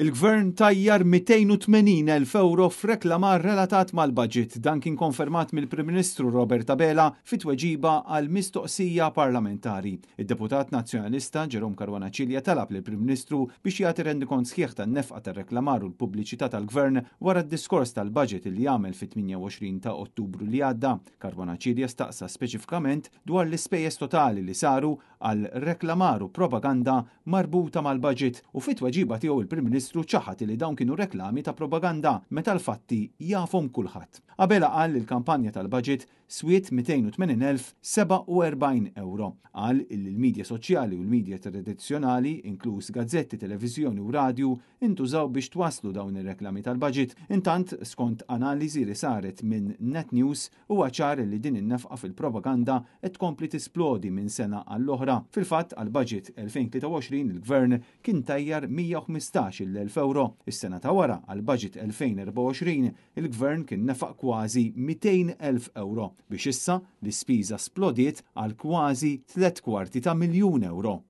Il-Gvern tajjar 280,000 ewro f'reklamar relatat mal-budget. Dan kien konfermat mill-Prim Ministru Robert Abela fi tweġiba għal mistoqsija parlamentari. Id-deputat Nazzjonalista Jerome Caruana Cilia talab lill-Prim Ministru biex jagħti rendikont sħiħ tan-nefqa tar-reklamar u l-pubbliċità tal-Gvern wara d-diskors tal-budget li għamel fit-28 ta' Ottubru li għadda. Caruana Cilia staqsa speċifikament dwar l-ispejjeż totali li saru għal reklamar u propaganda marbuta mal-budget u fit-tweġiba tiegħu il-Prim Ministru ċaħad li dawn kienu reklami ta' propaganda meta l-fatti jafhom kulħadd. Abela qal li l-kampanja tal-budget swiet 280,047 euro. Qal li l-medja soċjali u l-medja tradizzjonali, inkluż gazzetti, televiżjoni u radju, intużaw biex twaslu dawn ir-reklami tal-budget. Intant, skont analiżi li saret minn Net News, huwa ċar li din in-nefqa fil-propaganda qed tkompli tisplodi minn sena għall-oħra. Fil-fatt, għall-budget 2023 il-Gvern kien tajjar 115,000 euro. Is-sena ta' wara, għall-budget 2024, il-Gvern kien nefaq kważi 200,000 euro biex issa l-ispiża splodiet għal kważi 750,000 euro.